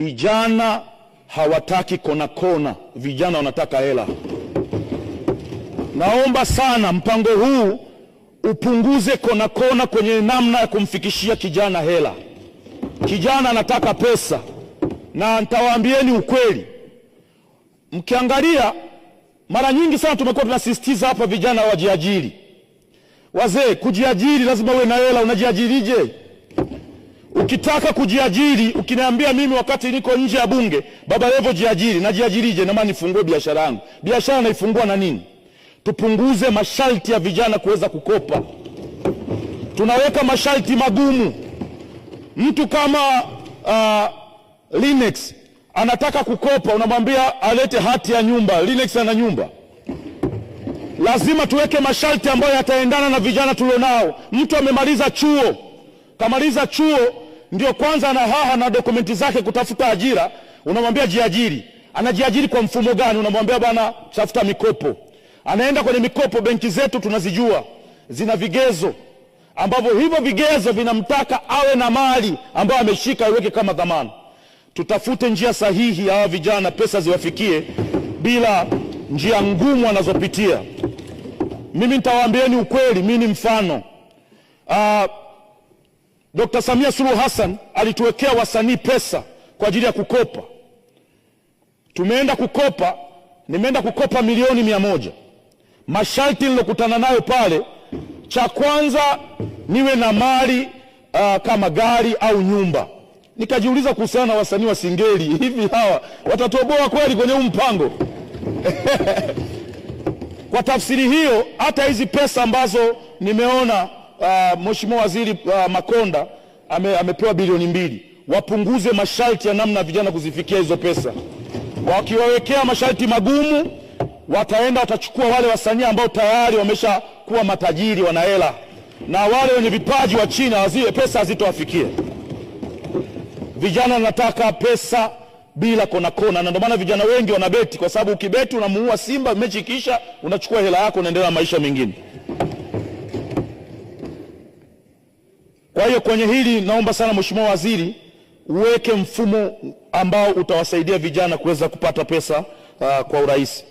Vijana hawataki kona kona, vijana wanataka hela. Naomba sana mpango huu upunguze kona kona kwenye namna ya kumfikishia kijana hela. Kijana anataka pesa, na nitawaambieni ukweli, mkiangalia mara nyingi sana tumekuwa tunasisitiza hapa vijana wajiajiri. Wazee, kujiajiri lazima uwe na hela. Unajiajirije? Ukitaka kujiajiri, ukiniambia mimi wakati niko nje ya bunge, Baba Levo jiajiri, najiajirije? Na maana nifungue biashara yangu. Biashara naifungua na nini? Tupunguze masharti ya vijana kuweza kukopa. Tunaweka masharti magumu. Mtu kama Linux anataka kukopa, unamwambia alete hati ya nyumba. Linux ana nyumba. Lazima tuweke masharti ambayo yataendana na vijana tulionao. Mtu amemaliza chuo, kamaliza chuo ndio kwanza ana haha na dokumenti zake kutafuta ajira, unamwambia jiajiri. Anajiajiri kwa mfumo gani? Unamwambia bana, tafuta mikopo. Anaenda kwenye mikopo, benki zetu tunazijua zina vigezo ambavyo hivyo vigezo vinamtaka awe na mali ambayo ameshika iweke kama dhamana. Tutafute njia sahihi hawa vijana pesa ziwafikie bila njia ngumu wanazopitia. Mimi nitawaambieni ukweli, mimi ni mfano. Dr. Samia Suluhu Hassan alituwekea wasanii pesa kwa ajili ya kukopa. Tumeenda kukopa, nimeenda kukopa 100,000,000. Masharti nilokutana nayo pale, cha kwanza niwe na mali kama gari au nyumba. Nikajiuliza kuhusiana na wasanii wa Singeli, hivi hawa watatoboa kweli kwenye huu mpango? Kwa tafsiri hiyo, hata hizi pesa ambazo nimeona Mheshimiwa Waziri Makonda amepewa 2 bilioni, wapunguze masharti ya namna vijana kuzifikia hizo pesa. Wakiwawekea masharti magumu, wataenda watachukua wale wasanii ambao tayari wameshakuwa matajiri, wana hela, na wale wenye vipaji wa chini pesa hazitowafikia. Vijana wanataka pesa bila kona kona, na ndio maana vijana wengi wanabeti, kwa sababu ukibeti unamuua Simba, mechi ikiisha unachukua hela yako unaendelea na maisha mengine. Kwa hiyo kwenye hili naomba sana Mheshimiwa Waziri uweke mfumo ambao utawasaidia vijana kuweza kupata pesa kwa urahisi.